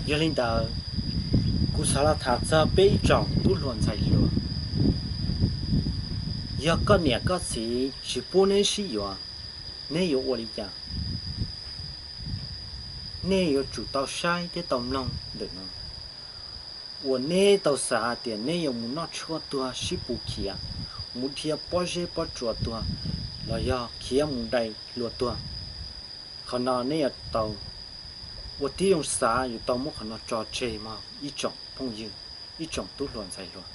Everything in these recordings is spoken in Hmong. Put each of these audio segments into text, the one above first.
Yog li ntawd, kuv xav los tham txog peb ib tsoom tub hluas ntxhais hluas. Yog koj niam koj txiv tsis pub neb sib yuav, neb yuav ua li cas? Nej yuav tsum tau saib thiab tau mloog ntawm no, uas neb tau xav tias neb yuav mus noj tshuaj tuag sib pus khiav, mus dhia pob zeb pob tsuas tuag, los yog khiav mus dai hlua tuag. Qhov no neb yuav tau ua tib zoo xav, yuav tau muab qhov no tso tseg mog ib tsoom phooj ywg, ib tsoom tub hluas ntxhais hluas.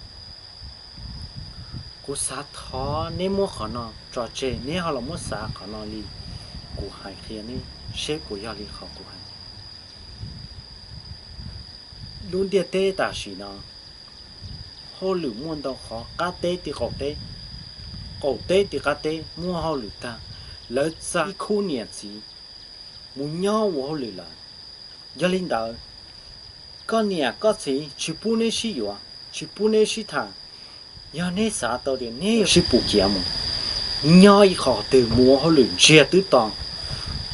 Kuv xav thov neb muab qhov no tso tseg, neb ho los muab xav qhov no li kuv hais qhia neb seb puas yog li qhov kuv hais. Lub ntiaj teb tam sim no, hauj lwm muaj ntau qhov, qab teb tim qaum teb, qaum teb tim qab teb muaj hauj lwm tag, lawv txais ib khub niam txiv mus nyob ua hauj lwm lawm. Yog li ntawd, koj niam koj txiv tsis pub neb sib yuav, tsis pub neb sib tham, yog neb xav tau tias neb yuav sib pus khiav mus nyob ib qho twg, mus ua hauj lwm ntsiag twb to,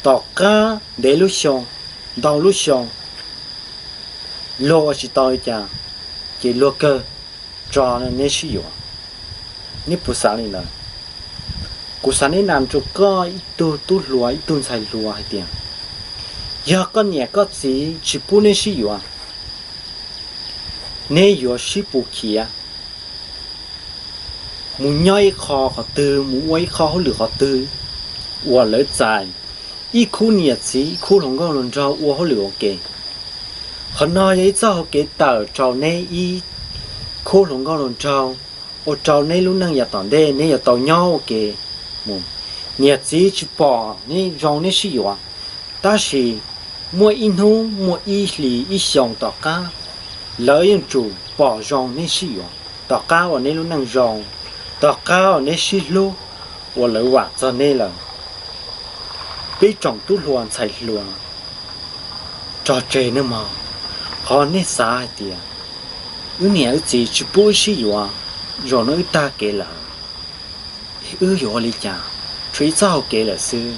tom qab ntev lub xyoo, ntau lub xyoo, luag ua tsis tau li cas, ces luag kawg tso neb sib yuav. Neb puas xav li ntawd? Kuv xav neb nas rau koj ib tug tub hluas ib tug ntxhais hluas hais tias, yog koj niam koj txiv tsis pub neb sib yuav, neb yuav sib pus khiav mus nyob ib qho qhov twg, mus ua ib qho hauj lwm qhov twg uas lawv txais ib khub niam txiv ib khub hluas nkauj hluas nraug ua hauj lwm ua ke. Qhov no yog ib txoj hau kev tawm rau neb ib khub hluas nkauj hluas nraug, ua rau neb lub neej yav tom ntej neb yuav tau nyob ua ke mus. Niam txiv tsis pom neb zoo neb sib yuav, tab sis muaj ib hnub muaj ib hlis ib xyoos tom qab, lawv yeej tsum pom zoo neb sib yuav, tom qab uas neb lub neej zoo, tom qab uas neb sib hlub, uas lawv vam txog neb lawm. Peb tsoom tub hluas ntxhais hluas, tso tseg nawb mog, qhov nej xav hais tias wb niam wb txiv tsis pub wb sib yuav, zaum no wb tag kev lawm, wb yuav ua li cas? Tshuav ib txoj hau kev lawm xwb,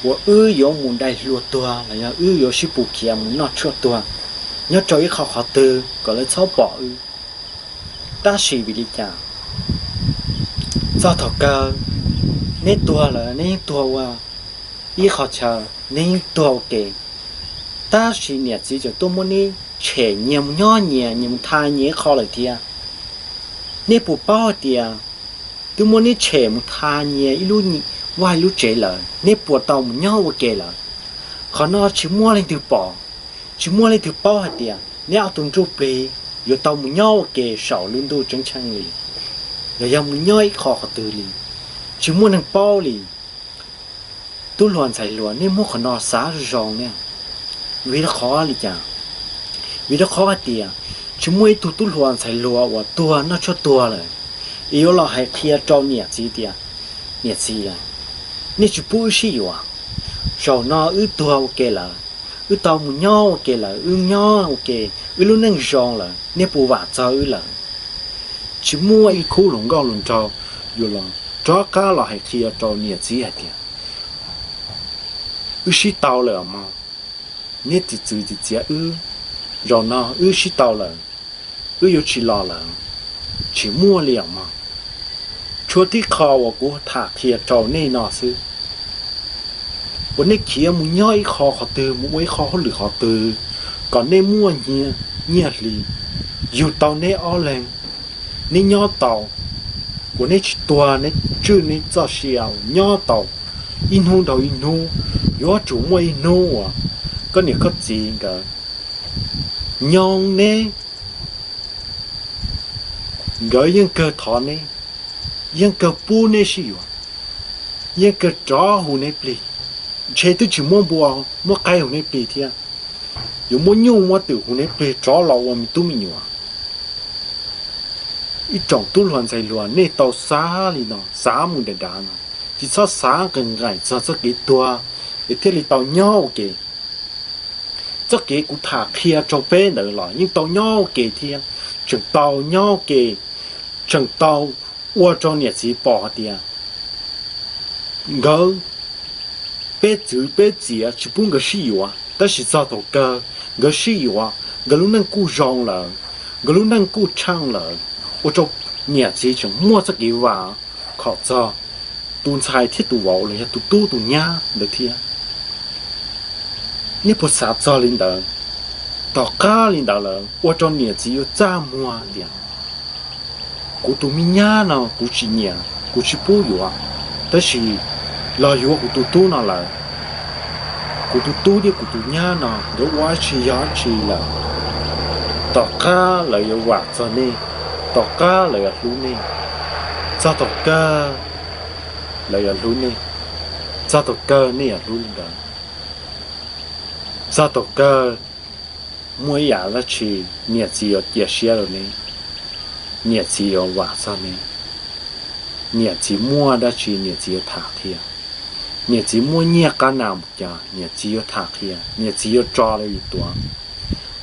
uas wb yuav mus dai hlua tuag los yog wb yuav sib pus khiav mus noj tshuaj tuag nyob rau ib qho qhov twg kom lawv txhob pom wb. Tab sis vim li cas? Txog thaum kawg neb tuag lawm, neb yeej tuag ua ib qho chaw, neb yeej tuag ua ke, tab sis niam txiv tseem tuaj muab neb tshem nyias mus nyob nyias, nyias mus tha nyias ib qho lawm thiab. Neb puas paub hais tias twb muab neb tshem mus tha nyias ib lub vaj ib lub tsev lawm, neb puas tau mus nyob ua ke lawm? Qhov no tsis muaj leej twg pom, tsis muaj leej twg paub hais tias neb ob tug nruj plig yuav tau mus nyob ua ke saum lub ntuj ceeb tsheej li, los yog mus nyob ib qho qhov twg li, tsis muaj neeg paub li. Tub hluas ntxhais hluas, nej muab qhov no xav zoo zoo ne. Vim rau qhov li cas? Vim rau qhov hais tias tsis muaj ib tug tub hluas ntxhais hluas uas tuag noj tshuaj tuag lawm es yuav los hais qhia rau niam txiv tias, niam txiv, nej tsis pub wb sib yuav, zaum no wb tuag ua ke lawm, wb tau mus nyob ua ke lawm, wb nyob ua ke, wb lub neej zoo lawm, nej puas vam txog wb lawm? Tsis muaj ib khub hluas nkauj hluas nraug yuav los rov qab los hais qhia rau niam txiv hais tias, wb sib tau lawm mog, neb txiav txim txiav wb, zaum no wb sib tau lawm, wb yuav tsis los lawm. Tsis muaj li os mog. Tshuav tib qho uas kuv tham qhia rau nej no xwb, uas nej khiav mus nyob ib qho qhov twg, mus ua ib qho hauj lwm qhov twg, kom nej muaj nyiaj hli, yug tau neb ob leeg, neb nyob tau, uas neb tsis tuag, neb tswj neb txoj sia uas nyob tau ib hnub dhau ib hnub. Yuav tsum muaj ib hnub uas koj niam koj txiv nkawd nyob neb, nkawd yeej kawg thov neb, yeej kawg pub neb sib yuav, yeej kawg rov hu neb plig. Ntshe twb tsis muab npua muab qaib hu neb plig thiab, yuav muab nyuj muab twm hu neb plig rov los ua me tub me nyuam. Ib tsoom tub hluas ntxhais hluas, nej tau xav li no, xav mus dav dav no, tsis txhob xav nqis nqaim txog txoj kev tuag es thiaj li tau nyob ua ke. Txoj kev kuv tham qhia rau peb ntawd los yeej tau nyob ua ke thiab, tseem tau nyob ua ke, tseem tau ua rau niam txiv pom hais tias nkawd, peb txwv peb txiav tsis pub nkawd sib yuav, tab sis txog thaum kawg nkawd sib yuav, nkawd lub neej kuj zoo lawm, nkawd lub neej kuj tsheej lawm, ua rau niam txiv tseem muaj txoj kev vam khom txog tus ntxhais thiab tus vauv los yog tus tub tus nyab ntawd thiab. Nej puas xav txog li ntawd? Tom qab li ntawd lawm ua rau niam txiv yuav txaj muag tias kuv tus me nyab no kuv tsis nyiam, kuv tsis pub yuav, tab sis los yuav kuv tus tub no lawm. Kuv tus tub thiab kuv tus nyab no nkawd ua dab tsi yog dab tsi lawm, tom qab lawv yuav vam txog nej, tom qab lawv yuav hlub nej, txog thaum kawg lawv yuav hlub nej, txog thaum kawg nej yuav hlub li ntawd, txog thaum kawg muaj ib yam dab tsi niam txiv yuav cia siab rau nej, niam txiv yuav vam txog nej. Niam txiv muaj dab tsi niam txiv yuav tham qhia, niam txiv muaj nyiaj qab nas mus cas niam txiv yuav tham qhia, niam txiv yuav tso rau yus tuav.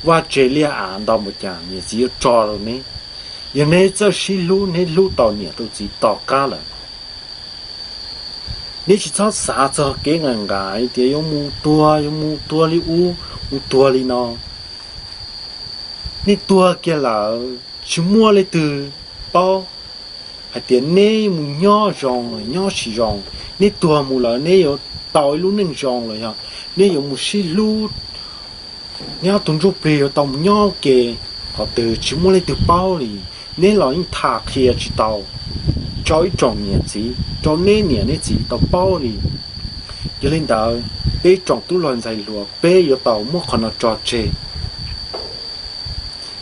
Vaj tse liaj av ntau mus cas niam txiv yuav tso rau neb. Yog neb txawj sib hlub, neb hlub tau niam tau txiv tom qab lawm, neb tsis txhob xav txog kev nqaim nqaim tias yuav mus tuag, yuav mus tuag li ub, mus tuag li no. Nej tuag kiag lawm tsis muaj leej twg paub hais tias neb mus nyob zoo los nyob tsis zoo. Neb tuag mus lawm neb yuav tau ib lub neej zoo los yog neb yuav mus sib hlub nyob tus ntsuj plig yuav tau mus nyob ke qhov twg tsis muaj leej twg paub li. Neb los yeej tham qhia tsis tau rau ib tsoom niam txiv, rau neb niam neb txiv tau paub li. Yog li ntawd, peb tsoom tub hluas ntxhais hluas peb yuav tau muab qhov no tso tseg.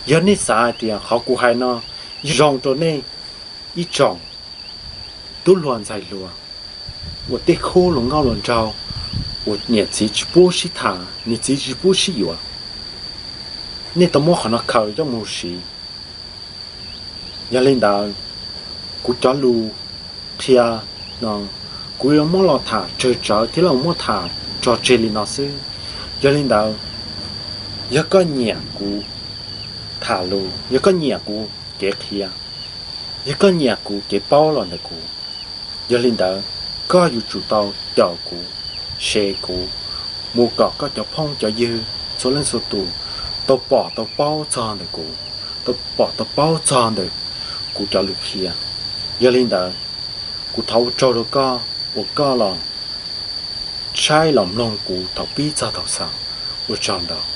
Yog nej xav hais tias qhov kuv hais no zoo rau nej ib tsoom tub hluas ntxhais hluas uas tej khub hluas nkauj hluas nraug uas niam txiv tsis pub sib tham, niam txiv tsis pub sib yuav, nej tau muab qhov no khaws coj mus siv. Yog li ntawd, kuv cov lus qhia no kuv yuav muab los tham tsawg tsawv thiab los muab tham tso tseg li no xwb. Yog li ntawd, yog koj nyiam kuv tham lus, yog koj nyiam kuv kev qhia, yog koj nyiam kuv kev paub los ntawm kuv, yog li ntawd, koj yuav tsum tau caum kuv, share kuv mus kom koj cov phooj cov ywg txhua leej txhua tus tau pom tau paub txog ntawm kuv, tau pom tau paub txog ntawm kuv cov lus qhia. Yog li ntawd, kuv thov ua tsaug rau koj uas koj los saib los mloog kuv thaum pib txog thaum xaus. Ua tsaug ntau.